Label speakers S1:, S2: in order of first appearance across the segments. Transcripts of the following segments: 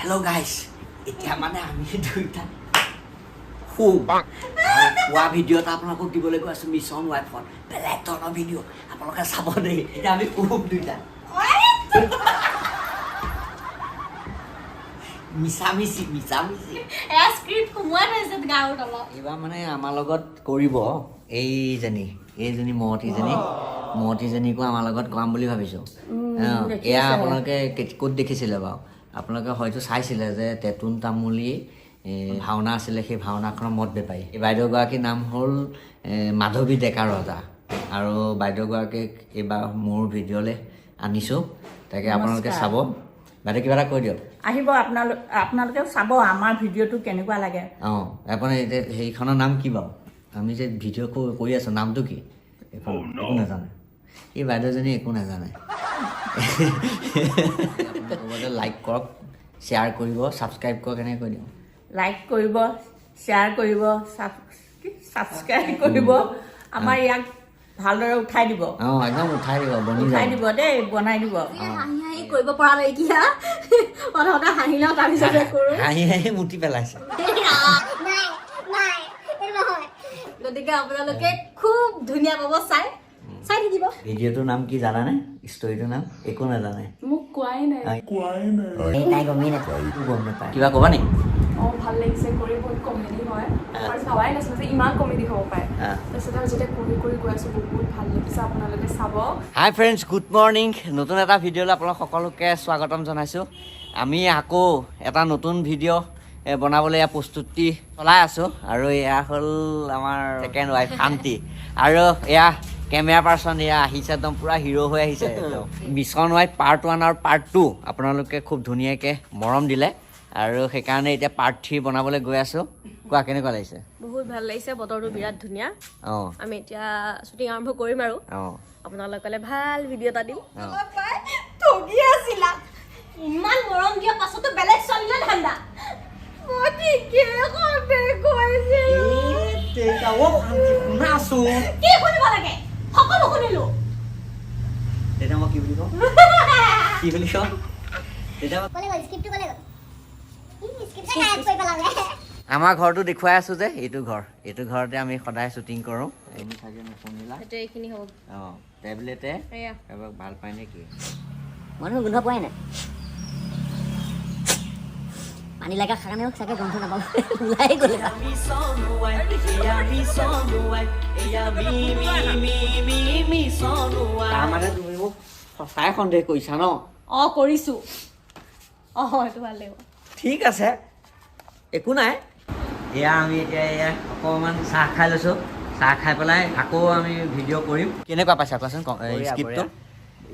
S1: Hello' গাইছ, এতিয়া মানে আমি দুইটা শুম আৰু শোৱা ভিডিঅ' এটা আপোনালোকক দিবলৈ গৈ আছোঁ। মিছন ৱাইফত বেলেগ ধৰণৰ ভিডিঅ' আপোনালোকে চাব দেই। এতিয়া আমি শুম দুইটা মিছামিছি মিছামিছি।
S2: এয়া স্ক্ৰিপ্ট সোমোৱাই থৈছে গাৰুৰ তলত।
S1: এইবাৰ মানে আমাৰ লগত কৰিব এইজনী এইজনী মহতীজনী, মহতীজনীকো আমাৰ লগত কৰাম বুলি ভাবিছোঁ। এয়া আপোনালোকে ক'ত দেখিছিলে বাৰু? আপোনালোকে হয়তো চাইছিলে যে টেটোন তামুলী ভাওনা আছিলে, সেই ভাওনাখনৰ মদ বেপাৰী। এই বাইদেউগৰাকীৰ নাম হ'ল মাধৱী ডেকা ৰজা। আৰু বাইদেউগৰাকীক এইবাৰ মোৰ ভিডিঅ'লৈ আনিছোঁ, তাকে আপোনালোকে চাব। বাইদেউ, কিবা এটা কৈ দিয়ক।
S3: আহিব আপোনালোক, আপোনালোকেও চাব আমাৰ ভিডিঅ'টো কেনেকুৱা লাগে।
S1: অঁ, আপুনি এতিয়া সেইখনৰ নাম কি বাৰু? আমি যে ভিডিঅ' কৰি আছোঁ, নামটো কি এইখন? একো নাজানে এই বাইদেউজনী, একো নাজানে। ক'ব যে লাইক কৰক, শ্বেয়াৰ কৰিব, ছাবস্ক্ৰাইব কৰক, এনেকৈ কৈ দিওঁ।
S3: লাইক কৰিব, শ্বেয়াৰ কৰিব, ছাবস্ক্ৰাইব কৰিব, আমাৰ ইয়াক ভালদৰে উঠাই দিব।
S1: অঁ, একদম উঠাই দিব, বনি
S3: উঠাই
S1: যাব।
S3: দিব দেই, বনাই দিব।
S2: হাঁহি হাঁহি কৰিব পৰা নাইকিয়া, প্ৰথমতে হাঁহি লওঁ, তাৰপিছতে কৰোঁ।
S1: হাঁহি হাঁহি মুতি পেলাইছে।
S2: নাই নাই, এইটো নহয়। গতিকে আপোনালোকে খুব ধুনীয়া পাব চাই, চাই থাকিব।
S1: ভিডিঅ'টোৰ নাম কি জানানে? ষ্টৰিটোৰ নাম একো নাজানে।
S4: মোক কোৱাই নাই।
S1: তাই গমেই নাপায়, একো গম নাপায়। কিবা ক'বা নেকি?
S4: অঁ, ভাল লাগিছে কৰি, বহুত কমেডি হয় আৰু ভাবাই নাছিলোঁ যে ইমান কমেডি হ'ব পাৰে। তাৰপিছত আৰু যেতিয়া কৰি কৰি গৈ আছোঁ, বহুত ভাল লাগিছে, আপোনালোকে চাব।
S1: হাই ফ্ৰেণ্ডছ, গুড মৰ্ণিং। নতুন এটা ভিডিঅ'লৈ আপোনালোক সকলোকে স্বাগতম জনাইছোঁ। আমি আকৌ এটা নতুন ভিডিঅ' বনাবলৈ এয়া প্ৰস্তুতি চলাই আছোঁ। আৰু এয়া হ'ল আমাৰ ছেকেণ্ড ৱাইফ শান্তি, আৰু এয়া কেমেৰা পাৰ্চন এয়া আহিছে, একদম পূৰা হিৰ' হৈ আহিছে একদম। মিছন ৱাইফ পাৰ্ট 1 আৰু পাৰ্ট 2 আপোনালোকে খুব ধুনীয়াকৈ মৰম দিলে আৰু সেইকাৰণে এতিয়া পাৰ্ট 3 বনাবলৈ গৈ আছোঁ। কোৱা, কেনেকুৱা লাগিছে?
S2: বহুত ভাল লাগিছে, বতৰটো বিৰাট ধুনীয়া। আমি এতিয়া শ্বুটিং আৰম্ভ কৰিম আৰু আপোনালোকলে ভাল ভিডিঅ' এটা দিম। ঠগি আছিলা, ইমান মৰম দিয়া পাছতো বেলেগ ছোৱালীলৈ ধান্দা। মই ঠিকে সন্দেহ কৰিছিলো।
S1: শুনাচোন।
S2: কি শুনিব লাগে? সকলো শুনিলো।
S1: তেতিয়া মই কি বুলি কওঁ, কি বুলি কওঁ তেতিয়া?
S5: ক'লে গ'ল স্ক্ৰিপ্টটো? ক'লে গ'ল? স্ক্ৰিপ্টে গায়ব কৰি পেলালে।
S1: আমাৰ ঘৰটো দেখুৱাই আছোঁ যে এইটো ঘৰ, এইটো ঘৰতে আমি সদায় শ্বুটিং কৰোঁ। তুমি চাগে নুশুনিলা।
S2: সেইটো এইখিনি হ'ব।
S1: অঁ, টেবলেটে
S2: এয়া।
S1: কাৰোবাক ভাল পায় নেকি?
S5: মানুহ গোন্ধ পোৱাই নাই। পানী লগা কাৰণেও চাগে গোন্ধ নাপাব, ওলাই গ'ল।
S1: তাৰমানে তুমি মোক সঁচাই সন্দেহ কৰিছা ন?
S2: অঁ, কৰিছো। অঁ, সেইটো ভাল লাগিব।
S1: ঠিক আছে, একো নাই। এয়া আমি এতিয়া এয়া অকণমান চাহ খাই লৈছোঁ। চাহ খাই পেলাই আকৌ আমি ভিডিঅ' কৰিম। কেনেকুৱা পাইছা কোৱাচোন স্ক্ৰিপ্টটো?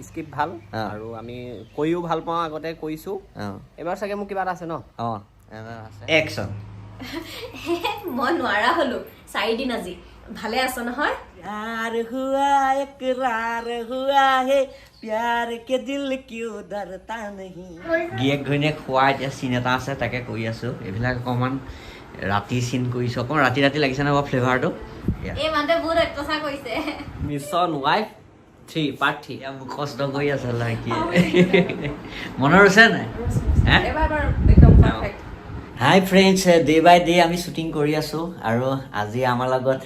S6: স্ক্ৰিপ্ট ভাল। আৰু আমি কৰিও ভাল পাওঁ, আগতে কৰিছোঁ। এইবাৰ চাগে মোৰ কিবা এটা আছে ন?
S1: অঁ, একশ্যন।
S2: মই নোৱাৰা হলো 4 দিন আজি। ভালে আছ নহয়?
S1: प्यार हुआ, इकरार हुआ है, प्यार के दिल क्यों डरता नहीं। গিয়েক ঘৈণীয়েক খোৱা এতিয়া চিন এটা আছে, তাকে কৰি আছোঁ। এইবিলাক অকণমান ৰাতি চিন কৰিছোঁ, অকণমান ৰাতি ৰাতি লাগিছে ন বাৰু ফ্লেভাৰটো?
S2: এই মানুহটোৱে বহুত অত্যাচাৰ কৰিছে।
S6: Mission wife 3, part 3।
S1: এতিয়া মুখস্থ কৰি আছে লাইকি। মনত আছে নাই হে?
S4: এবাৰ এবাৰ একদম perfect.
S1: Hi friends, day by day আমি শ্বুটিং কৰি আছোঁ আৰু আজি আমাৰ লগত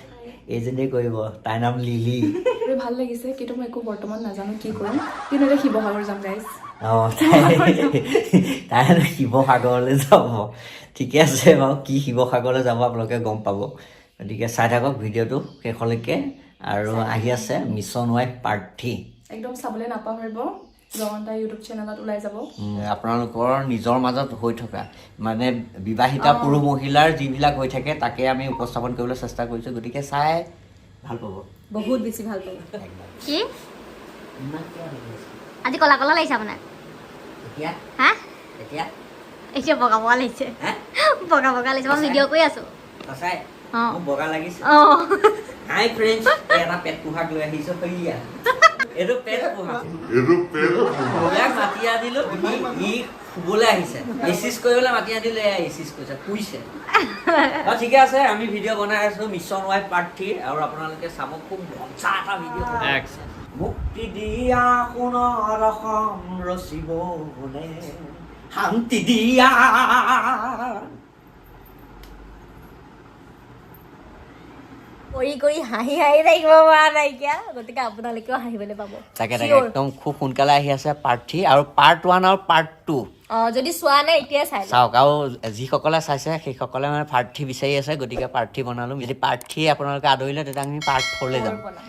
S1: এইজনীয়ে কৰিব, তাইৰ নাম লিলি।
S4: আৰু ভাল লাগিছে, কিন্তু মই একো বৰ্তমান নাজানো কি কৰিম। কিন্তু এতিয়া শিৱসাগৰ যাম গাইজ।
S1: অঁ, তাই তাই শিৱসাগৰলৈ যাব। ঠিকে আছে বাৰু, কি শিৱসাগৰলৈ যাব আপোনালোকে গম পাব। গতিকে চাই থাকক ভিডিঅ'টো শেষলৈকে। আৰু আহি আছে মিছন ৱাইফ পাৰ্ট 3।
S4: একদম চাবলৈ নাপাহৰিব, জগন্তা ইউটিউব চেনেলত ওলাই যাব।
S1: আপোনালোকৰ নিজৰ মাজত হৈ থকা মানে বিবাহিতা পুৰুষ মহিলাৰ যিবিলাক হৈ থাকে, তাকে আমি উপস্থাপন কৰিবলৈ চেষ্টা কৰিছোঁ। গতিকে চাই ভাল পাব।
S2: বহুত বেছি ভাল পাব।
S5: কি আজি কলা কলা লাগিছে আপোনাৰ?
S1: এতিয়া?
S5: হা?
S1: এতিয়া?
S5: এতিয়া বগা বগা লাগিছে।
S1: হা?
S5: বগা বগা লাগিছে, মই ভিডিঅ' কৰি আছো।
S1: সঁচাই?
S5: অঁ।
S1: মোক বগা লাগিছে?
S5: অঁ।
S1: হাই ফ্ৰেণ্ডছ, এটা পেট পোহাক লৈ আহিছোঁ। সৈয়া, এইটো পেট পোহা।
S7: এইটো পেট পোহা।
S1: ইয়াক মাতি আনিলো, ই শুবলৈ আহিছে। এচিছ কৰিবলৈ মাতি আনিলো, এয়া এচিছ কৰিছে, শুইছে। অ, ঠিকে আছে, আমি ভিডিঅ' বনাই আছো মিছন ৱাইফ পাৰ্ট 3 আৰু আপোনালোকে চাব, খুব মজা এটা ভিডিঅ'। মুক্তি দিয়া সোণৰ অসম ৰচিব কোনে? শান্তি দিয়া।
S2: কৰি কৰি হাঁহি হাঁহি থাকিব পৰা নাইকিয়া, গতিকে আপোনালোকেও হাঁহিবলৈ পাব।
S1: তাকে তাকে।
S2: Sure.
S1: একদম খুব সোনকালে আহি আছে পাৰ্ট 3 আৰু পাৰ্ট 1 আৰু পাৰ্ট 2।
S2: যদি চোৱা নাই, এতিয়াই চাই লওক।
S1: চাওক, আৰু যিসকলে চাইছে সেইসকলে মানে পাৰ্ট 3 বিচাৰি আছে, গতিকে পাৰ্ট 3 বনালোঁ। যদি পাৰ্ট 3 আপোনালোকে আদৰিলে, তেতিয়া আমি পাৰ্ট 4লৈ যাম।
S2: বনাম।